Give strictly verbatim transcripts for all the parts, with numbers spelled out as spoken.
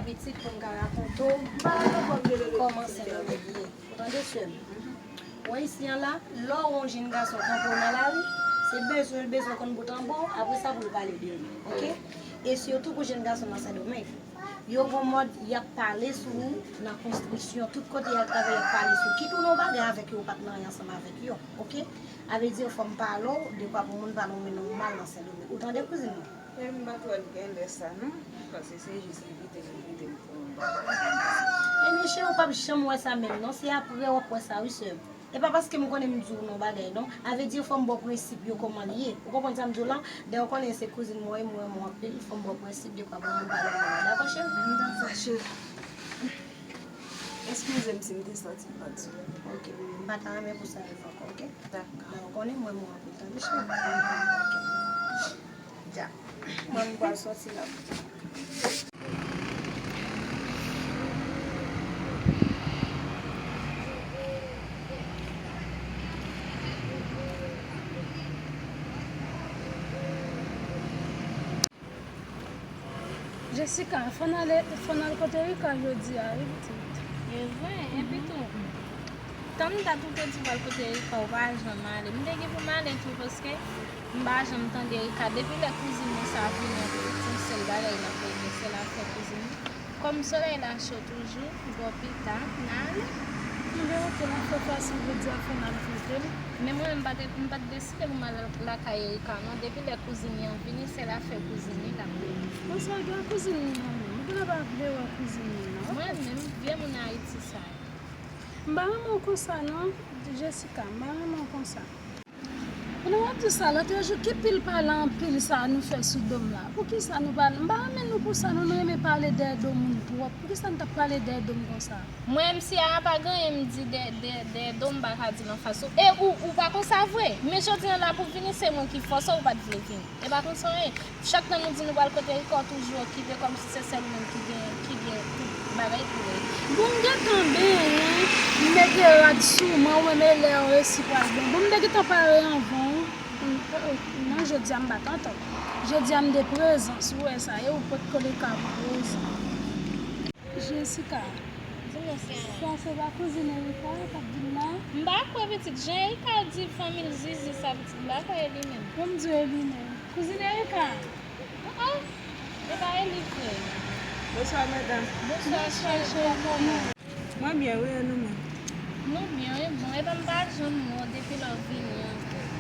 Pitit pou m ka rakonte w kòman Sendòmeng ye. Ou tande, sè m? Ou wè isi a la, lè w wè yon jenn gason kanpe w nan lari, se bezwen l bezwen konn bout an ba w, apre sa pou l pale de li, oke? E sitou pou jenn gason nan Sendomeng, yo gon mòd y ap pale sou ou nan konstriksyon, tout kote y al travay y ap pale sou ou. Kit ou nan yon bagay avèk yo, ou pa t nan anyen ansanm avèk yo, oke? A vle di fò m pale w, dekwa pou moun pale w mennen w mal nan Sendomeng. Ou tande, kouzin mwen? Men m pa t wè l gen lè sa non, paske se jis envite m envite m pou yon bagay. Ebyen cheri, ou p ap janm wè sa menm non, se apre w ap wè sa wi sè m. E pa paske m konnen m di w non bagay non, a vle di fò m ba w prensip yo kòman l ye. Ou konprann sa m di w la? Dayè ou konnen se kouzin mwen w ye, m renmen w anpil, fò m ba w prensip dekwa pou moun pale m mal, dakò cheri? M dakò cheri. Eskize m si m te sòti m pa t di w. Oke, m pa ta renmen pou sa rive ankò, oke? Dakò. Dayè ou konnen m renmen w anpil, tande cheri? Oke. Dja. Mwen, m pral sòti la. Jessica, fò n ale, fò n al kote Erika jodi a, wi, pitit. E vre, epi tou, tann dat ou te di w pral kote Erika, ou pa janm ale. M te gen pou m ale tou, paske m pa janm tande Erika. Depi lè kouzin mwen sa vini an Ayiti, yon sèl bagay l ap regle, se l ap fè kouzin li. Kòm solèy la cho toujou, bò pita, n a ale. Ebyen, oke, n ap fè fason jodi a fò n al kote l. Men mwen, m pa te, m pa t deside pou m al lakay Erika, non. Depi lè kouzin li an vini, se l ap fè kouzin li, l ap regle. Konsa, gen kouzin li an menm. Ou genlè pa vle wè kouzin li, non. Mwen menm, vye moun Ayiti sa yo. M pa renmen w konsa, non, Jessica, m pa renmen w konsa. Pandan w ap di sa, lòt jou, ki pil pale anpil sa a nou fè sou do m la? Poukisa nou pale? M pa renmen nou pou sa, non, nou renmen pale dèyè do moun twòp. Poukisa n t ap pale dèyè do m konsa? Mwen menm, si a pa gen anyen m di dèyè, dèyè, dèyè do m, m pa ka di l anfas ou. E ou, ou pa konsa vre. Men jodi a la pou vini, se mwen ki fòse w, ou pa t vle vini. E pa konsa w ye. Chak tan nou di nou pral kote Erika, w toujou okipe kòmsi se sèl mwen ki gen, ki gen tout bagay pou wè. Bon, m gentan benyen, m mete rad sou mwen, ou menm e lè w resi pral benyen. Bon, m te gentan pare anvan w. M, oh, oh, non, jodi a m pa t antò. Jodi a m de prezans, ou wè sa ye, ou pot kole ka prezan. Jessica. Di mwen, sè a. Sa se pa kouzin Erika k ap vin la? M pa kwè, pitit. Jan Erika di fanmi l zizi sa, pitit, m pa kwè e li menm. Bon, m di w e li menm. Kouzin Erika? Ah, ah. E pa e li vre. Bonswa, medam. Bonswa, cheri. Mwen byen, wi, e nou menm? Nou byen, wi. Bon, e pa m pa janm wè w depi lè w vini an.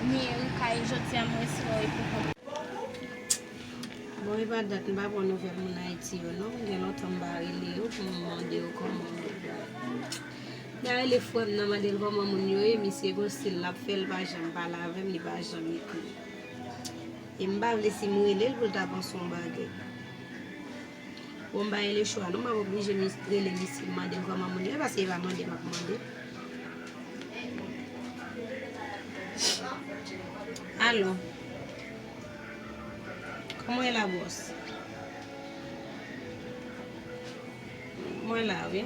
Ni Erika, e jodi a m resi wè w e pou kont. Bon, e pa dat m pa pran nouvèl moun Ayiti yo non. Gen lontan m pa rele yo pou m mande yo kòman moun yo ye. M ta rele frè m nan, mande l kòman moun yo ye, misye gon stil l ap fè, l pa janm pale avè m, li pa janm ekri. E m pa vle si m rele l pou l ta panse yon bagay. Bon, m pa gen lechwa non, m ap oblije rele misye, m mande l kòman moun yo ye, paske e pa mande m ap mande. Alo. Kòman w ye la, bòs? Mwen la, wi.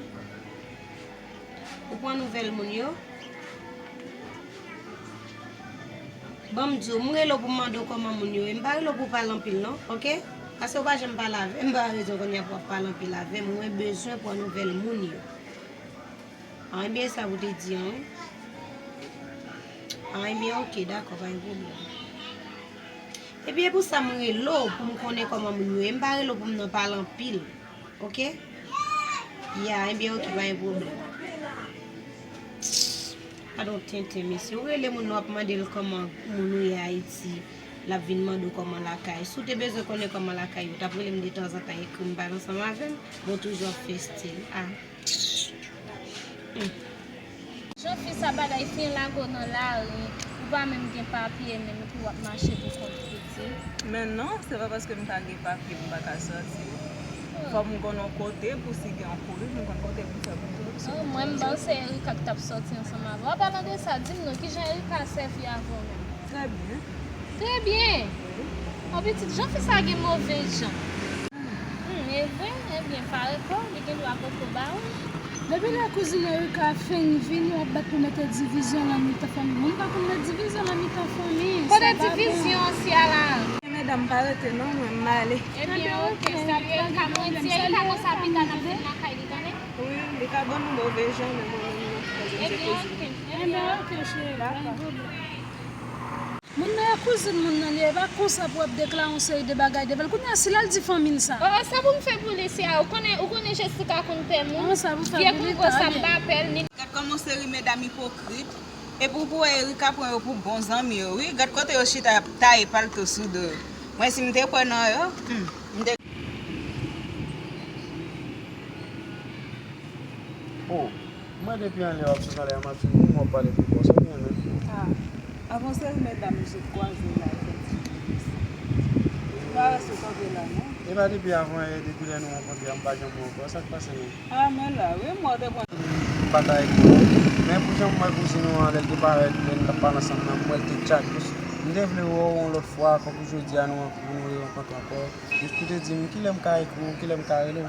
Ou pran nouvèl moun yo? Ban m di w, m rele w pou m mande w kòman moun yo ye. M pa rele w pou w pale anpil, non, oke? Paske w pa janm pale avè m, m pa rezon kounye a pou w ap pale anpil avè m. Mwen bezwen pran nouvèl moun yo. Ah, ebyen, sa pou te di an, wi. Ah, ebyen, oke, dakò, pa gen pwoblèm. Ebyen, e pou sa m rele w, pou m konnen kòman moun yo ye. M pa rele w pou m nan pale anpil, oke? Ya, ebyen, oke, pa gen pwoblèm. Gadon tenten, mesye. Ou rele moun nan, w ap mande l kòman moun ou ye Ayiti. L ap vin mande w kòman lakay. Si w te bezwen konnen kòman lakay yo, w t ap rele m detanzantan, ekri m, pale ansanm avè m. Bon, toujou ap fè stil. Ah. Jan fi sa bagay fin lage w nan lari, ou pa menm gen papye menm epi w ap mache pou kont pitit. Men non, se pa paske m pa gen papye m pa ka sòti. Fò m konn yon kote pou si gen yon kouri, pou m konn kote pou m fè pou m sòti. Oh, mwen m panse Erika k t ap sòti ansanm avè w. An palan de sa, di m non, kijan Erika sèvi avè w menm? Trè byen. Trè byen? Oh, pitit, jan fi sa gen move jan. Hmm, e vre? Ebyen, pare kò w, li gen dwa poko ba ou. Depi lè kouzin Erika fin vini, w ap bat pou mete divizyon nan mitan fanmi. Moun pa konn met divizyon nan mitan fanmi. Kote divizyon an, Siala? Medam, pa rete non, mwen m ale. Ebyen, oke, salye Erika, mwen di Erika konsa pita n ap vin lakay li, tande? Wi, li ka ban nou move jan, men mwen menm nan, paske m se kouzin. Ebyen, oke, cheri, pa gen pwoblèm. Moun nan e kouzin moun nan li ye, e pa konsa pou w ap deklare yon seri de bagay devan l. Kounye a, si l al di fanmi l sa. Oh, oh, sa pou m fè pou li, Sia? Ou konnen, ou konnen Jessica konn pè moun. Vye konpò sa m pa pè l, ni. Gad kòman yon seri medam ipokrit. Epi w pou wè Erika pran yo pou bon zanmi yo, wi. Gad kote yo chita, y ap taye palto sou do yo. Mwen, si m te kwè nan yo, hmm, m te. Oh, mwen depi anlè w ap sot anlè a, m ap di m, m wè w pale pi fò, sa w gen menm? Ah, avan se medam m sot kwaze la, efektivman. M pa wè sou kanpe la, non. E pa depi avan yè, depi lè nou rankontre a, m pa janm wè w ankò. Sa k pase menm? Ah, men la, wi, m wè w te pran. M pa t avèk ou. Men pou jan m wè kouzin ou an, lè l te parèt, lè n t ap pale ansanm nan, m wè l te tchak. M te vle wè w yon lòt fwa, kòm jodi a nou, nou rerankontre ankò. Jis pou te di m, kilè m ka ekri w, kilè m ka rele w?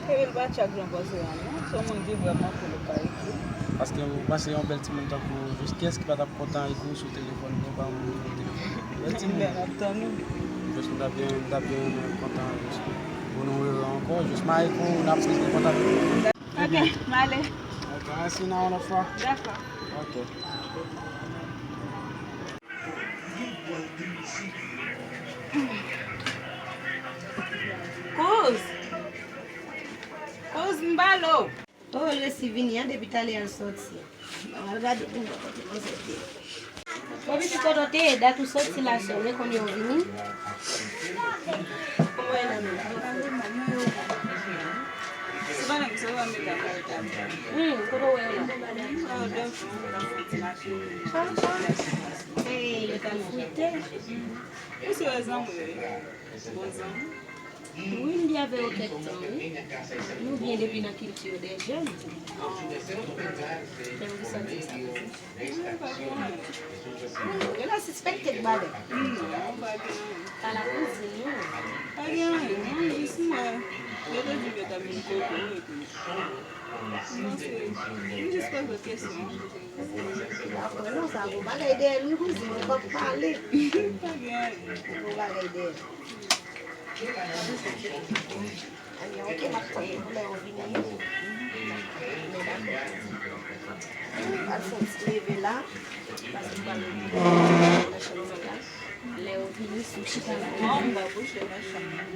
Epi l pa tchak jan w panse a non. Se yon moun ki vrèman cool ou ka ekri. Paske ou panse yon bèl timoun tankou w, jis kiyès ki pa t ap kontan ekri w sou telefòn, byen pa moun ki nan telefòn. Bèl timoun. Lè n ap tann ou. Jis m t ap byen, m t ap byen kontan jis pou nou rere ankò. Jis m a ekri w, n ap plis de kontak. Ok, m ale. Ok, mèsi, nan yon lòt fwa. Dakò. Ok. Kouz! Kouz, m ba l ou. Oh, l resi vini an, depi talè a l sòti. Al gade pou m wè kote konsèp li. Bon, pitit, kote w te ye? Dat ou sòti la, sè, men kounye a w vini. Kòman w ye la menm? Se pa nèg sa yo ap mete a kay ta. Hmm, kote w wè yo la? Ah, dòmi, m ta fè ti mache. Sa, sa. Hey, yo t al frite. Ou se zanmi yo ye? Bon zanmi. Wi, m byen avè yo kèk tan, wi. Nou byen depi nan kilti de jèn. Fè m santi sa. Mwen pa gen anyen. Yo la sispèkte bagay. Non, pa gen anyen. Pa la kouzin, non. Pa gen anyen, non, jis mwen. Yo te di yo t ap vin kote w epi. Non, se, m jis poze w kesyon. Dakò, non, sa bon bagay dèyè l, wi, kouzin, mwen p ap pale. Pa gen anyen. Bon bagay dèyè l. Ebyen, oke, m ap tann pou lè yo vini. Al fè yon ti leve la, paske m pral nan chanm mwen la. Lè yo vini, si w chita la.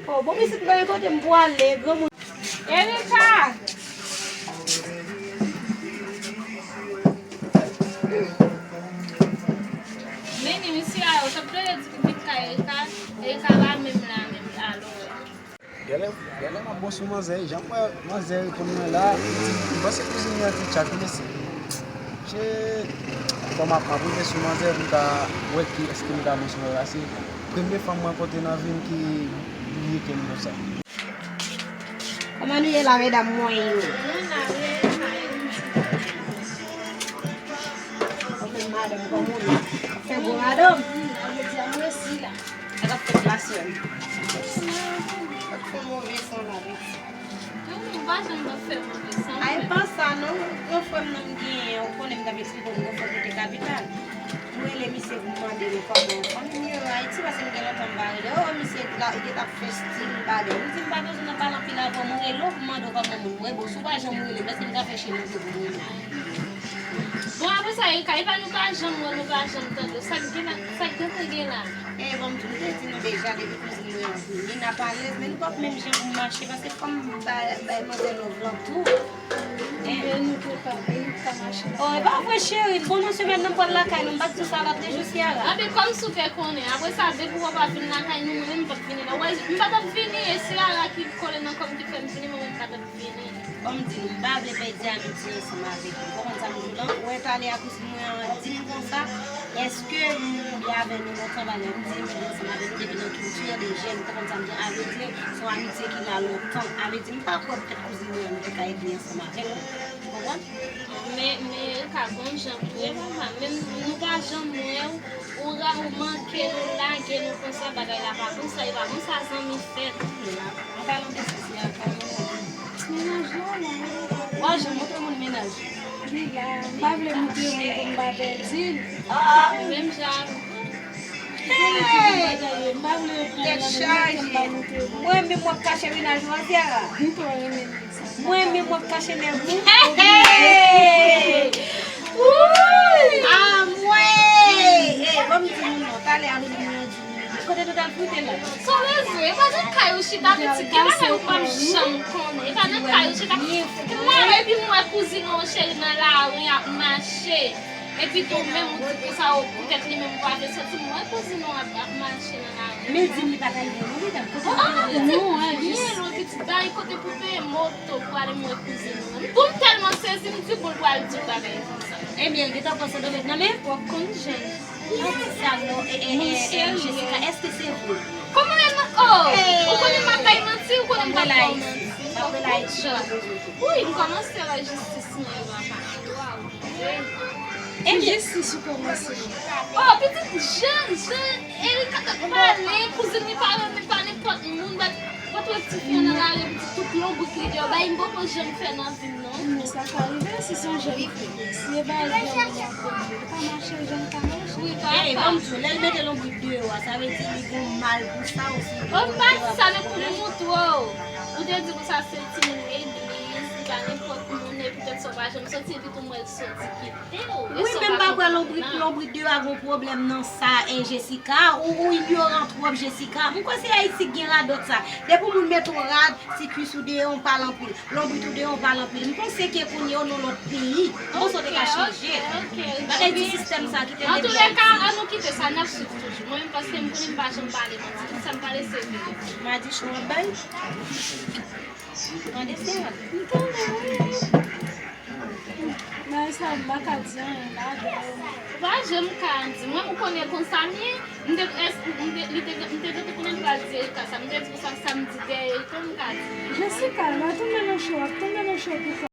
Oh, bon, pitit, m gen kote m pou ale, granmoun. Erika! Nini, misye a, yo t ap plede di pou vin kay Erika, Erika pa menm la, menm alò. Genlè, genlè m ap bon sou manzè, jan m wè manzè reponn mwen la, m panse kouzin li an te tchak, mesye. Shit. Fò m ap, m ap rive sou manzè pou m ta wè ki, èske m ta bon sou manzè la. Se premye fanm m rankontre nan vi m ki bliye ke m konsa. Kòman nou ye la, medam mwen yo? Nou la, wi, nou la, wi. Ou menm, madanm, kòman w ye? Fè gwo madanm. Jodi a, m resi la. Sa k ap fèt la, sè m? Sa k fè move san la, wi? Non, ou pa janm t ap fè move san. Ay, pa sa, non. Yon frè m nan m genyen, ou konnen m t ap eksplike w, m gen frè m ki te kapital. M rele misye pou m mande l kòman fanmi m yo Ayiti, paske m gen lontan m pa rele. Oh, misye la, li t ap fè stil bagay. M di m pa bezwen nan pale anpil avè w, m rele w pou m mande w kòman moun mwen. Bon, si w pa janm rele m, èske m ka fè chemanje pou mwen? Bon, apre sa, Erika, epa nou pa janm wè, nou pa janm tande. Sa k gen la, sa k gentan gen la? E, bon, m te di nou deja, depi kouzin mwen an vini, n ap alèz, men nou p ap menm jan pou mache, paske fò m bay, bay manzè love lan tou. Ebyen, nou prepare, nou ka mache. Oh, e pa vre, cheri. Bon, nan semèn nan, m pral lakay nou. M pa t di w sa lòt jou, Ciara? Anben, kòm si w te konnen. Apre sa, depi w pa vin lakay nou, mwen menm, m p ap vini la. Ou wè, m pa t ap vini, e Ciara ki kole nan kò m ki fè m vini, mwen menm, m pa t ap vini. Bon, m di nou, m pa vle pèdi amiti ansanm avèk nou. Ou konprann sa m di w lan? Ou wè talè a kouzin mwen an di m konsa, èske m oubyen avè nou nan travay la? M di m ansanm avè nou depi nan kilti de jèn. Ou konprann sa m di w? A vle di, se yon amitye ki la lontan. A vle di, m pa kwè petèt kouzin mwen an nou te ka epi ansanm avè l. Ou konprann? Men, men, Erika, bon jan pou e papa, menm nou pa janm wè w, ou ra, ou manke nou, lage nou konsa, bagay la pa konsa, e pa konsa zanmi fèt. An palan de sa, se a kòman mennaj la la. W a janm montre moun mennaj. Li la, m pa vle montre moun pou m pa pèdi l. Menm jan. Hey! Tèt chaje. Mwen menm w ap kache mennaj ou a, Sierra. Mwen menm w ap kache nèg ou. Anmwey! Ey, ban m di moun non, talè a nou di moun an di moun. Kote nou t al foute la? Sou rezo, e pa nan kay ou chita, pitit, ki bagay ou p ap janm konnen. E pa nan kay ou chita. Mwen, epi mwen kouzin ou cheri nan lari ap mache. Epi tou menm ou di konsa, ou poutèt li menm ou pa vle soti, mwen kouzin ou ap, ap mache nan lari. Men di m li pa t al byen lwen, medam, kote nou te ye? Non, byen lwen, pitit, bay kote pou peye moto pou ale mwen kouzin ou. Tou m tèlman sezi, m di pou l pral di w bagay konsa. Ebyen, gentan pran Sendomeng nan men? W ap konn jan. Sa non, e, e, e, e, Jessica, èske se vre? Kòman e nan, oh, ou konnen m ap bay manti, ou konnen m p ap ba w manti. Wi, m kòmanse wè jistis mwen yo apa. Waw. Ebyen, jistis ou kòmanse. Oh, pitit, jan, jan Erika t ap pale, kouzin li pa renmen pa nenpòt moun, bat, bat wè ti fi an nan lari, pitit, tout lonbrit li deyò. Bagay m poko janm fè nan vi m, non. Men sa ka rive, si se yon jèn fi, si e bagay deyò moun ap konnen, li pa mache, jan l ka mache. Wi, papa. Ey, ban m di w, lè l mete lonbrit deyò a, sa vle di li gon mal pou sa osi. Oh, m pa di sa, men pou m montre w. Ou te di konsa se timoun legliz, li pa nenpòt moun, epi tèt sa w pa janm soti, epi tou m wè l soti kite w. Wi, men m pa kwè lonbrit, lonbrit deyò a gon pwoblèm nan sa, en, Jessica. Ou, ou inyoran twòp, Jessica. M kwè se Ayiti k gen radòt sa. Depi yon moun mete yon rad, ti kwis ou deyò, w pale anpil. Lonbrit ou deyò, w pale anpil. M panse ke kounye a w nan lòt peyi. M panse w te ka chanje. Bagay di sistèm sa ki te deblòke. Antoulèka, ann nou kite sa, n ap swiv toujou. Mwen menm, paske m konnen m pa janm pale manti. Tout sa m pale, se verite. Madichon w ap bay? Tande, Sera. M tande, wi. Bagay sa, m pa ka di anyen ladan. Ou pa janm ka di. Mwen, ou konnen konsa m ye. M te, m te, li te, m te gentan konnen l pral di Erika sa. M te di konsa, sa m di dèyè Erika, m ka di. Jessica, w ap tonbe nan cho, w ap tonbe nan cho pou kò.